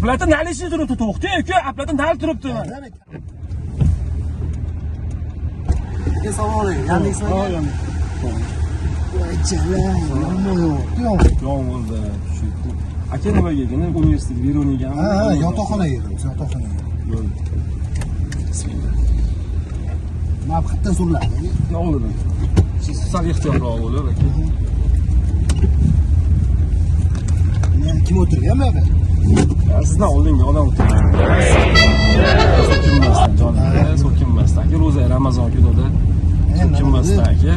Aplata nalishni turibdi, to'xtang aka, aplata nal turibdi. Assalomu alaykum. Yandex. Yomg'irda tushib. Aka nimaga ekan? Universitet Verunigami? Ha, ha, yotoqxonaga edi, yotoqxonaga. Bo'ldi. Bismillah. Mana bu qayerdan so'riladi? Oldin. Siz sal ehtiyotroq bo'lib aka. Men kim o'tirgan bu yerda? Sizdan oldingi odam o'tirgan. So'kinmasdan jonim, so'kinmasdan. Aka, ro'za Ramazon kunida so'kinmasdan aka.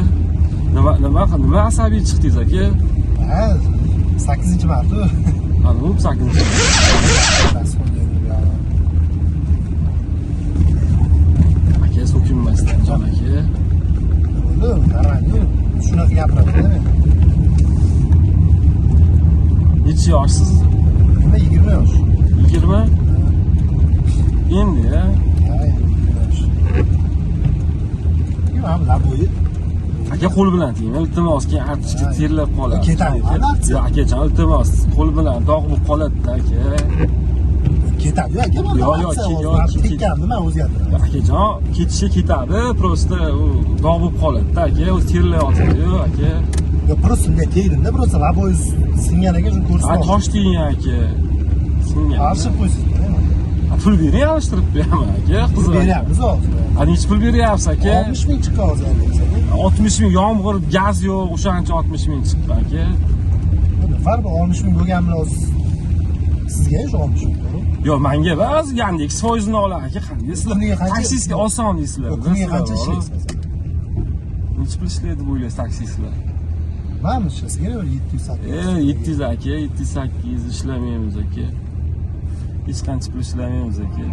Nima asabiy chiqdingiz aka? Ha, 8-mart. Ha, bu 8-mart. Aka, so'kinmasdan jon aka. Bo'ldi, qarang, shunaqa gapiradi. Necha yoshsiz? Nima 20 yosh. 20? Endi ya. Ha, 20 yosh. Nima laboyi? Aka qo'l bilan tegma, iltimos, keyin artishga terlab qoladi. Ketadi. Yo'q, akajon, iltimos, qo'l bilan dog' bo'lib qoladi aka. Ketadi aka, yo'q, yo'q, ketganmi, men o'zgartiraman. Akajon, ketishga ketadi, prosta u dog' bo'lib qoladi aka, o'zi terlayotdi-yu aka. Yo, prosta bunday tegdimda, prosta laboyi singan ekan, shuni ko'rsatmoqchi. Ha, tosh tegan aka. Singan. Alishib qo'ysiz. Pul bering, alishtirib beraman aka, qizim. Beryapmiz hozir. A, necha pul beryapsiz aka? 60 ming chiqqan hozir endi. 60 ming yomg'ir, gaz yo'q, o'shancha 60 ming chiqdi aka. Farqi 60 ming bo'lgan bilan hozir sizga shu 60 ming, to'g'rimi? Yo'q, menga emas, Yandex foizini oladi aka, qanday sizlar? Taksistga oson deysizlar. Kuniga qancha ishlaysiz masalan? Necha pul ishlaydi bu o'ylaysiz taksistlar? Mana ishlasa kerak, 700 800. 700 aka, 700-800 ishlamaymiz aka. Hech qancha pul ishlamaymiz aka.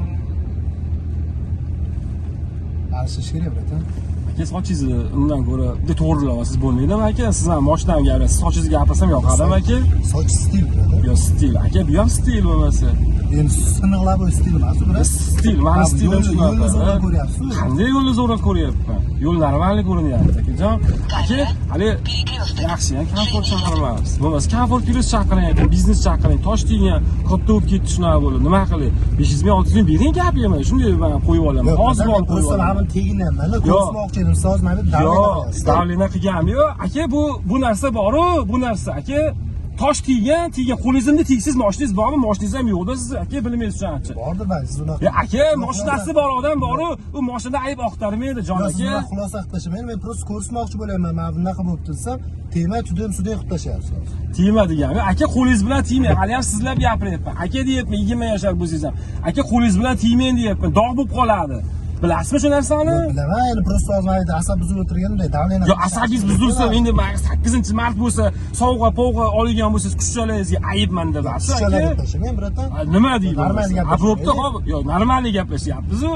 Alishish kerak, bratan. Aka, sochingizni undan ko'ra bitta to'g'rilaverasiz bo'lmaydimi aka? Siz ham mashinamga gapirasiz, sochingizni gapirsam yoqadimi aka? Soch stil, bratan. Yo, stil aka, bu ham stil bo'lmasa. Endi siniqlar bu stil emas, brat. Stil, mani stilim shunaqa. Yo'lni zo'rg'a ko'ryapsiz. Qanday yo'lni zo'rg'a ko'ryapman? Yo'l normal ko'rinyapti akajon. Aka, hali yaxshi, ham komfort chaqirmayapsiz. Bo'lmasa komfort plus chaqiring aka, biznes chaqiring. Tosh degan katta bo'lib ketdi shunaqa bo'lib. Nima qilay? 500 ming, 600 ming bering gap yemay. Shunday men qo'yib olaman. Hozir olib qo'yib olaman. Mana teginman, ko'rsatmoqchi edim. Siz hozir mana davlena qilganim yo'q. Aka, bu narsa bor-u, bu narsa aka. Tosh tegan, qo'lingizda tegsiz mashinangiz bormi? Mashinangiz ham yo'qda siz aka, bilmaysiz shunaqa. Bordir balki siz unaqa. Ya aka, mashinasi bor odam bor-u, u mashinada ayb oqtarmaydi jon aka. Siz xulosa qilib tashlamayman, men prosta ko'rsatmoqchi bo'lyapman. Mana bunaqa bo'libdi desam, tegma, tudim, sudek qilib tashlayapsiz. Tegma degani, aka qo'lingiz bilan tegmang. Hali ham sizlab gapiryapman. Aka deyapman, 20 yashar bo'lsangiz ham. Aka qo'lingiz bilan tegmang deyapman, dog' bo'lib qoladi. Bilasizmi shu narsani? Bilaman, endi prosta hozir mana asab buzilib o'tirganimda davlena. Yo, asabingiz buzilsa, endi 8-mart bo'lsa, sovg'a povg'a olgan bo'lsangiz, qushchalaringizga ayibman deb aka. Qushchalarga tashlamang, bratan. Nima deyman? A, bo'pti, xo'p. Yo, normal gaplashyapmiz-u.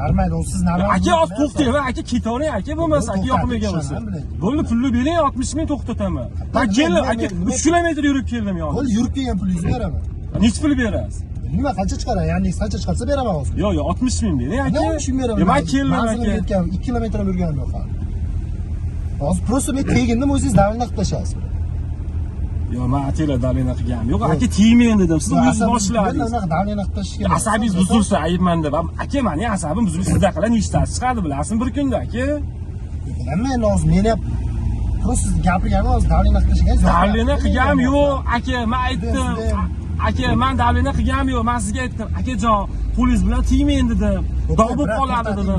Normal, u siz normal. Aka, hozir to'xtang, aka, ketavering, aka, bo'lmasa, aka yoqmagan bo'lsa. Bo'ldi, pulni bering, 60 ming to'xtataman. Men keldim, aka, 3 kilometr yurib keldim yo'q. Bo'ldi, yurib kelgan pulingizni beraman. Necha pul berasiz? Bilmayman, qancha chiqaradi? Yandex qancha chiqarsa beraman hozir. Yo'q, yo'q, 60 ming bering aka. 60 ming beraman. Men keldim aka. 2 kilometr ham yurganim yo'q hali. Hozir prosta men tegindim, o'zingiz davlena qilib tashlaysiz. Yo'q, men ataylar davlena qilganim yo'q. Aka, tegmang dedim. Siz o'zingiz boshladingiz. Unaqa davlena qilib tashlash kerak. Asabingiz buzilsa ayibman deb. Aka, meni asabim buzilib sizda qilib nechtasi chiqadi bilasizmi bir kunda aka? Bilaman, endi hozir meni ham prosta siz gapirganim hozir davlena qilib tashlagansiz. Davlena qilganim yo'q, aka, men aytdim. Aka, men davlena qilganim yo'q, men sizga aytdim. Akajon, qo'lingiz bilan tegmang dedim. Dog' bo'lib qoladi dedim.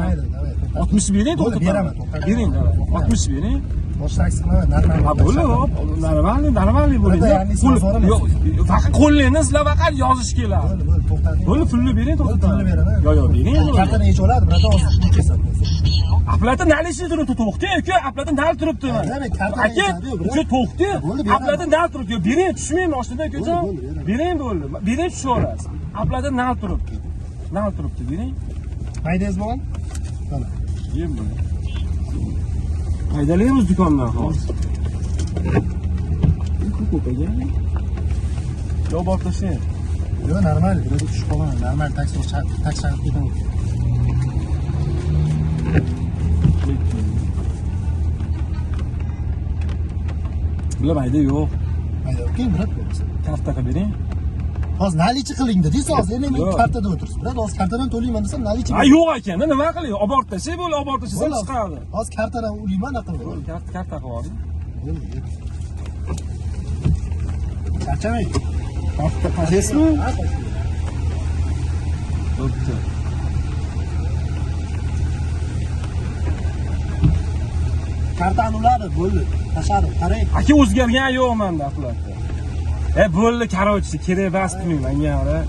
60 bering, to'xtataman. Beraman, bering, 60 bering. Bosh taksi qilaman, normal. Ha, bo'ldi, normal, normal bo'ling. Yo'q, faqat qo'lingni sizlar faqat yozish keladi. Bo'ldi, bo'ldi, to'xtating. Bo'ldi, pulni bering, to'xtating. Pulni beraman. Yo'q, yo'q, bering. Kartani yechib oladi, bratan, hozir kesadi. Aplata nalishni turibdi, to'xtang aka, aplata nal turibdi. Aka, uka to'xtang. Aplata nal turibdi. Yo'q, bering, tushmang mashinadan akajon. Bering bo'ldi. Bering tushaverasiz. Aplata nal turibdi. Nal turibdi, bering. Maydangiz bormi? Mana. Yem buni. Haydalaymiz do'kondan hozir. Ko'p ekan. Yo'q, borib tashlang. Yo'q, normal, biroz tushib qolaman. Normal taksi chaqirib ketaman. Bular mayda yo'q. Mayda yo'q, keyin brat bo'lsa. Karta qilib bering. Hozir наличка qiling dedingiz, hozir endi men Yo'q. Kartada o'tirsiz. Брат, hozir kartadan to'layman desam, наличка. Ha, yo'q ekanda, nima qilay? Olib borib tashlay, bo'ldi, olib borib tashlasam chiqadi. Hozir kartadan ulayman, anaqa qilib. Karta karta qilib yuboring. Charchamang. Karta tashlaysizmi? Ha, tashlayman. Bo'pti. Kartani uladi, bo'ldi. Tashladim, qarang. Aka, o'zgargan yo'q menda оплата. E, bo'ldi, короче, kerak emas, pulinglar manga.